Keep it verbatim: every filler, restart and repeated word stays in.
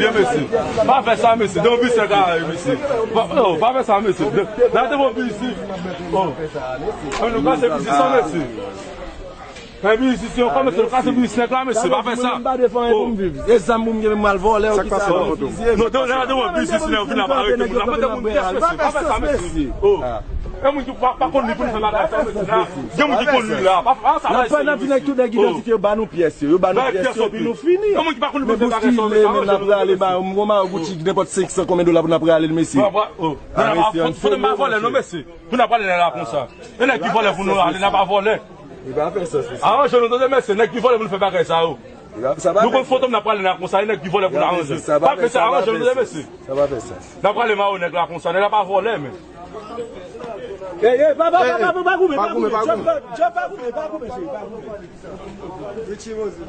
li ye, mesye. Pa fè sa, mesye. Devan biznis nèg la ye, mesye. Pa, oh, pa fè sa, mesye. Nan devan biznis. Oh. An nou kase biznis sa, mesye. Nan biznis yo, kòman se kase biznis nèg la, mesye, pa fè sa. Mwen pa defann pou m viv. E zam pou m gen, m al vòlè, ou ki sa, ou fizye m. Non, non, non, non, biznis nèg vin ap arete moun la, pa fè moun pyès, mesye, pa fè sa, mesye. Oh. E moun ki pa, pa konn li pou l fè bagay sa, mesye, la. Gen moun ki konn li la, pa, pa sa, mesye. N ap di nèg tout nèg idantite yo ba nou pyès yo, yo ba nou pyès yo, epi nou fini. Gen moun ki pa konn li pou l fè bagay sa, mesye, men n ap rale ba yo, m gon ba yo Gucci, nenpòt senk san konbyen dola pou n ap rale l, mesye. Foto n pa vòlè, non, mesye. Pou n ap rale la konsa. E nèg ki vòlè pou nou ale, n ap vòlè. Li pa fè sans, mesye. Aranje nou, tande, mesye, nèg ki vòlè pou nou fè bagay sa yo. Li pa, sa pa fè sans. Nou pran foto, n ap prale la konsa, e nèg ki vòlè pou nou aranje. Sa pa fè sans, sa pa fè sans. N ap prale mayo nèg la konsa, nèg la pa vòlè, men. Ey, ey, pa, pa, pa, pa, pa goumen, pa goumen, pa goumen. Jump, jump, pa goumen, pa goumen, cheri, pa goumen. Richie Moses.